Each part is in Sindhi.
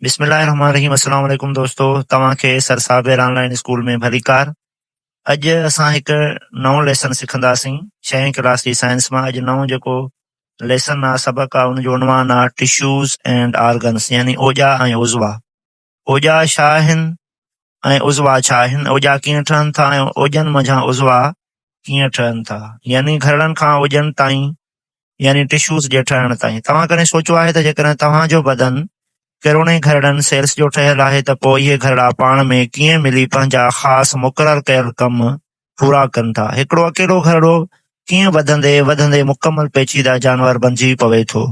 بسم الله الرحمن الرحيم السلام عليڪم دوستو توهان کي سر صابر آن لائن اسڪول ۾ ڀليڪار اڄ اسان هڪ نئون ليسن سکنداسين ڇهين ڪلاس جي سائنس مان اڄ نئون جيڪو ليسن آ سبق آ ان جو عنوان آ ٽشوز اينڊ آرگنس يعني اوڄا ۽ عضوا اوڄا ڇا آهن ۽ عضوا ڇا آهن اوڄا ڪيئن ٺهن ٿا ۽ اوڄن منجهان عضوا ڪيئن ٺهن ٿا يعني گهرڙن کان اوڄن تائين يعني ٽشوز جي ٺهڻ تائين. توهان ڪڏهن سوچيو آهي ته جيڪڏهن توهان جو بدن ڪروڙين گهرڙن، Cells، جو ٺهيل آهي ته پوء اهي گهرڙا پاڻ ۾ ڪيئن ملي پنهنجا خاص مقرر ڪيل ڪم پورا ڪن ٿا؟ هڪڙو اڪيلو گهرڙو ڪيئن وڌندي وڌندي مڪمل پيچيده جانور بنجي پوي ٿو؟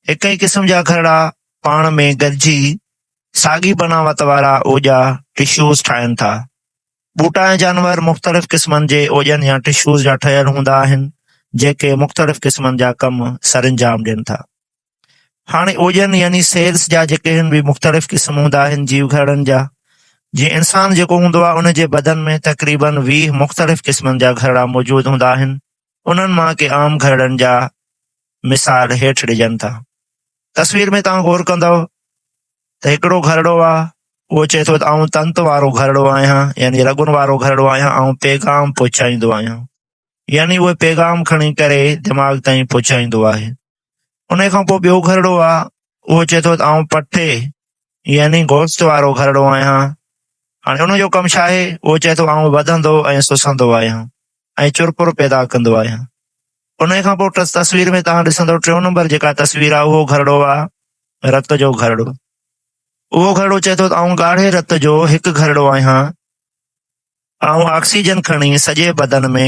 هڪ ئي قسم جا گهرڙا پاڻ ۾ گڏجي ساڳي بناوت وارا اوڄا، Tissues، ٺاهين ٿا. ٻوٽا ۽ جانور مختلف قسمن جي اوڄن يا ٽشوز جا ٺهيل هوندا آهن، جيڪي مختلف قسمن جا ڪم سرانجام ڏين ٿا. هاڻي اوڄن يعني سيلز جا جيڪي آهن به مختلف قسم هوندا آهن جيوگهرڙن جا. جيئن انسان جيڪو هوندو آهي ان جي بدن ۾ تقريبن 20 مختلف قسمن جا گهرڙا موجود هوندا آهن. انهن مان ڪي عام گهرڙن جا مثال هيٺ ڏجن ٿا. تصوير ۾ توهان غور ڪندؤ ته هڪڙو گهرڙو آ، اهو چئي ٿو ته آئون تنت وارو گهرڙو آهيان يعني رڳن وارو گهرڙو آهيان، آئون پيغام پهچائيندو آهيان. يعني اهو پيغام کڻي ڪري دماغ تائين پهچائيندو آهي. انهي کان پوء ٻيو گهرڙو آ، اهو چئي ٿو ته آئون پٺي يعني گوشت وارو گهرڙو آهيان. هاڻي ان جو ڪم ڇا آهي؟ اهو چئي ٿو آئون وڌندو ۽ سسندو آهيان ۽ چرپر پيدا ڪندو آهيان. انهيء کان پوء تصوير ۾ توهان ڏسندؤ ٽيون نمبر جيڪا تصوير آهي اهو گهرڙو آهي رت جو گهرڙو. اهو گهرڙو چئي ٿو ته آئون ڳاڙهي رت جو هڪ گهرڙو آهيان. آئون آڪسيجن کڻي سڄي بدن ۾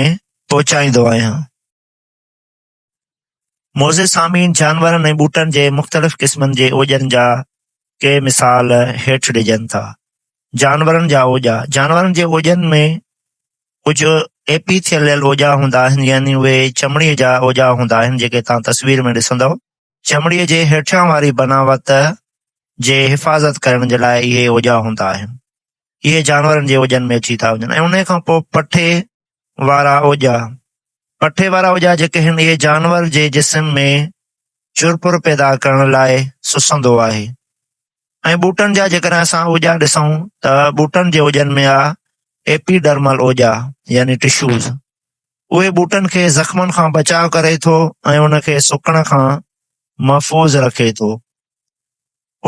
پهچائيندو آهيان. معزز سامعين جانورن ۽ ٻوٽن جي مختلف قسمن جي اوڄن جا ڪي مثال هيٺ ڏجن ٿا. جانورن جا اوڄا، جانورن جي اوڄن ۾ ڪجهه ايپيٿيليل اوڄا هوندا آهن يعني اهي چمڙي جا اوڄا هوندا آهن جيڪي توهان تصوير ۾ ڏسندؤ. چمڙي جي هيٺيان واري بناوت جي حفاظت ڪرڻ جي لاء اهي اوڄا هوندا آهن. اهي جانورن جي اوڄن ۾ اچي ٿا وڃن ۽ انهي کان پوء پٺي وارا اوڄا، پٺي وارا اوڄا جيڪي آهن اهي جانور جي جسم ۾ چرپر پيدا ڪرڻ لاء سسندو آهي. ۽ ٻوٽن جا جيڪڏهن اسان اوڄا ڏسون ته ٻوٽن جي اوڄن ۾ آ ايپيڊرمل اوڄا يعني ٽشوز اهي ٻوٽن کي زخمن کان بچاء ڪري ٿو ۽ ان کي سڪڻ کان محفوظ رکي ٿو.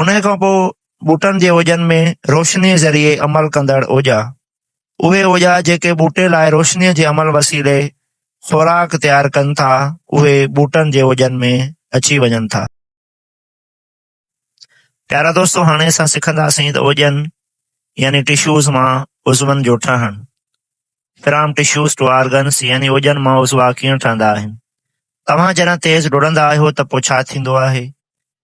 انهي کان پوء ٻوٽن جي اوڄن ۾ روشني ذريعي عمل ڪندڙ اوڄا اهي اوڄا جيڪي ٻوٽي لاء روشني جي عمل وسيلي خوراڪ تيار ڪن ٿا اهي ٻوٽن جي اوڄن ۾ اچي وڃن ٿا. پيارا دوستو هاڻي اسان سکنداسين ته اوڄن يعني ٽشوز مان عضون جو ٺهڻ فرام ٽشوز ٽو آرگنس يعني اوڄن مان عضوا ڪيئن ٺهندا آهن. توهان جڏهن تيز ڊوڙندا آهيو ته پوء ڇا ٿيندو آهي؟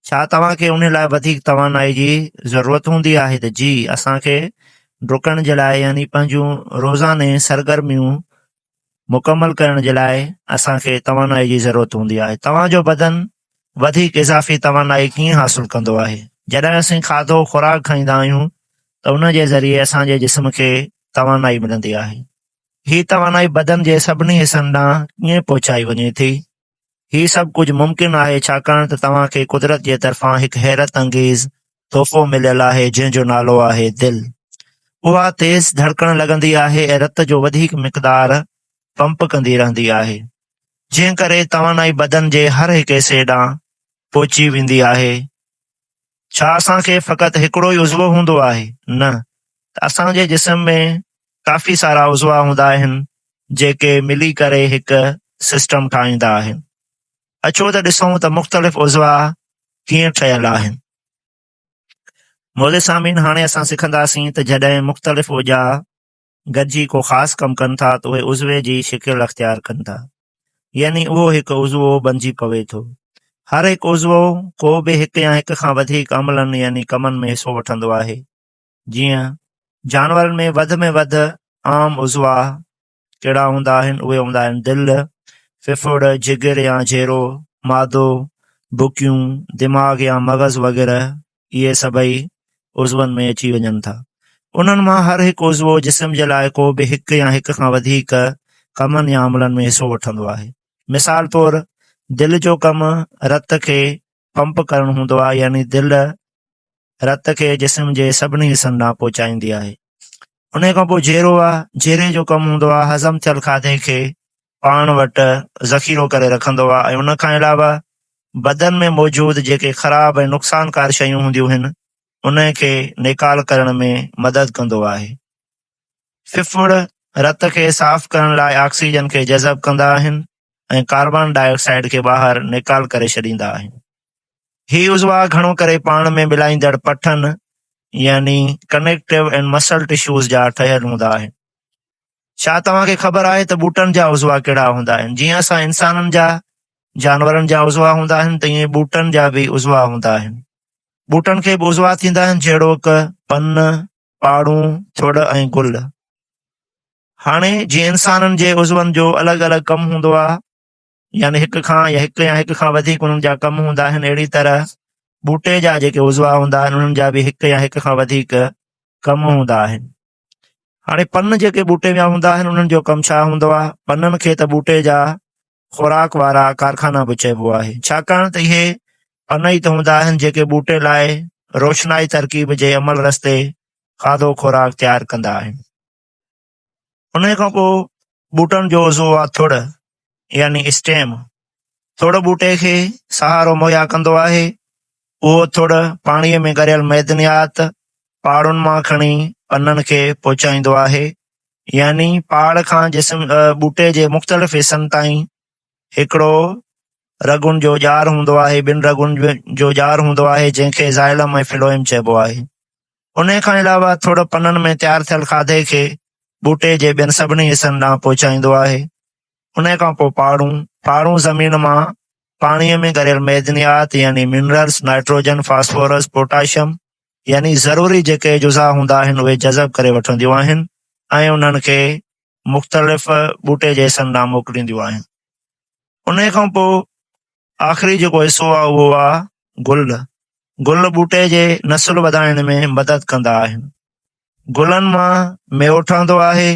ڇا توهان کي انهي لاء وڌيڪ توانائي جي ضرورت هوندي آهي ته جي اسان کي ڊڪڻ جي لاء يعني پنهنجون روزاني سرگرميون مڪمل ڪرڻ جي لاء اسان کي توانائي جي ضرورت هوندي آهي. توهان جو بدن وڌيڪ اضافي توانائي ڪيئن حاصل ڪندو آهي؟ جڏهن اسين کاڌو، خوراڪ، کائيندا آهيون ته ان جي ذريعي اسان جي جسم کي توانائي ملندي آهي. هي توانائي بدن جي سڀني حصن ڏانهن ڪيئن پهچائي وڃي ٿي؟ هي سڀ ڪجهه ممڪن آهي ڇاڪاڻ ته توهان کي قدرت جي طرفان هڪ حيرت انگيز تحفو مليل آهي جنهن جو نالو آهي دل. اها تيز ڌڙڪڻ لڳندي آهي ۽ رت جو وڌيڪ مقدار پمپ ڪندي رهندي آهي جنهن ڪري توانائي بدن جي هر هڪ حصي ڏانهن پهچي ويندي آهي. ڇا اسان کي فقط هڪڙو ئي عضوو هوندو آهي؟ نه ته اسان جي جسم ۾ ڪافي سارا عضوا هوندا آهن جيڪي ملي ڪري هڪ سسٽم ٺاهيندا آهن. اچو ته ڏسون ته مختلف عضوا ڪيئن ٺهيل آهن. معزز سامعين هاڻي اسان سکنداسين ته جڏهن مختلف عضا گڏجي ڪو خاص ڪم ڪن ٿا ته اهي عضوي جي شڪل اختيار ڪن ٿا يعني اهو هڪ عضوو بنجي پوي ٿو. هر هڪ عضوو ڪو به هڪ يا هڪ کان وڌيڪ عملن يعني ڪمن ۾ حصو وٺندو آهي. جيئن جانورن ۾ وڌ ۾ وڌ عام عضوا ڪهڙا هوندا آهن؟ اهي هوندا آهن دل، ڦڦڙ، جگر يا جيرو، معدو، بڪيون، دماغ يا مغز وغيره اهي سڀئي عضون ۾ اچي وڃن ٿا. انهن مان هر هڪ عضوو جسم جي لاء ڪو به هڪ يا هڪ کان وڌيڪ ڪمن يا عملن ۾ حصو وٺندو آهي. مثال طور دل جو ڪم رت کي پمپ ڪرڻ هوندو آهي يعني دل رت کي جسم جي سڀني حصن ڏانهن پهچائيندي آهي. انهيء کان پوء جيرو آهي، جيري جو ڪم هوندو آهي هضم ٿيل کاڌي کي پاڻ وٽ ذخيرو ڪري رکندو آهي ۽ ان کان علاوه بدن ۾ موجود جيڪي خراب ۽ نقصانڪار شيون هونديون هن انهن کي نيڪال ڪرڻ ۾ مدد ڪندو آهي. ڦڦڙ رت کي صاف ڪرڻ لاء آڪسيجن کي جذب ڪندا آهن ۽ ڪاربان ڊاء آڪسائيڊ کي ٻاهر نيڪال ڪري ڇڏيندا آهن. هي عضوا گهڻو ڪري پاڻ ۾ ملائيندڙ پٺن يعني ڪنيڪٽو ۽ مسل ٽشوز جا ٺهيل هوندا آهن. ڇا توهان کي خبر آهي ته ٻوٽن جا عضوا ڪهڙا هوندا آهن؟ جيئن اسان انسانن جا، جانورن جا عضوا هوندا آهن تيئن ٻوٽن جا به عضوا هوندا آهن. ٻوٽن کي به عضوا ٿيندا آهن جهڙوڪ، پن، پاڙون، ٿڙ ۽ گل. هاڻي جيئن انسانن جي عضون جو الڳ الڳ ڪم هوندو آهي يعني هڪ کان يا هڪ يا هڪ کان وڌيڪ انهن جا ڪم هوندا آهن اهڙي طرح ٻوٽي جا جيڪي عضوا هوندا آهن انهن جا به هڪ يا هڪ کان وڌيڪ ڪم هوندا آهن. هاڻي پن جيڪي ٻوٽي جا هوندا آهن انهن جو ڪم ڇا هوندو آهي؟ پنن کي ته ٻوٽي جا خوراڪ وارا ڪارخانا به چئبو آهي ڇاڪاڻ ته اهي پن ئي ته هوندا آهن جيڪي ٻوٽي لاء روشنائي ترڪيب جي عمل رستي کاڌو خوراڪ تيار ڪندا آهن. انهيء کان پوء ٻوٽن جو عضوو آهي ٿڙ يعني اسٽيم. ٿڙ ٻوٽي کي سهارو مهيا ڪندو آهي. اهو ٿڙ پاڻيء ۾ ڳريل معدنيات پاڙن مان کڻي پنن کي پهچائيندو آهي. يعني پاڙ کان جسم ٻوٽي جي مختلف حصن تائين هڪڙو رڳن جو ڄار هوندو آهي، ٻن رڳن جو ڄار هوندو آهي، جنهن کي زائلم ۽ فلوئم چئبو آهي. انهيء کان علاوه ٿڙ پنن ۾ تيار ٿيل کاڌي کي ٻوٽي جي ٻين سڀني حصن ڏانهن پهچائيندو آهي. انهيء کان پوء پاڙون، پاڙون زمين مان پاڻيء ۾ ڳريل معدنيات يعني منرلز، نائٽروجن، فاسفورس، پوٽاشيم يعني ضروري جيڪي جزا هوندا آهن اهي جذب ڪري وٺنديون آهن ۽ انهن کي مختلف ٻوٽي جي حصن ڏانهن موڪلينديون آهن. انهيء کان پوء آخري جيڪو حصو آهي اهو آهي گل. گل ٻوٽي جي نسل وڌائڻ ۾ مدد ڪندا آهن. گلن مان ميوو ٺهندو آهي.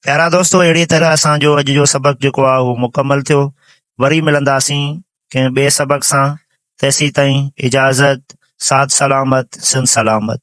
پيارا دوستو اهڙي طرح اسان جو اڄ جو سبق جيڪو آهي اهو مڪمل ٿيو. وري ملنداسين ڪنهن ٻئي سبق سان تيسيتائين اجازت ساٿ سلامت سنڌ سلامت.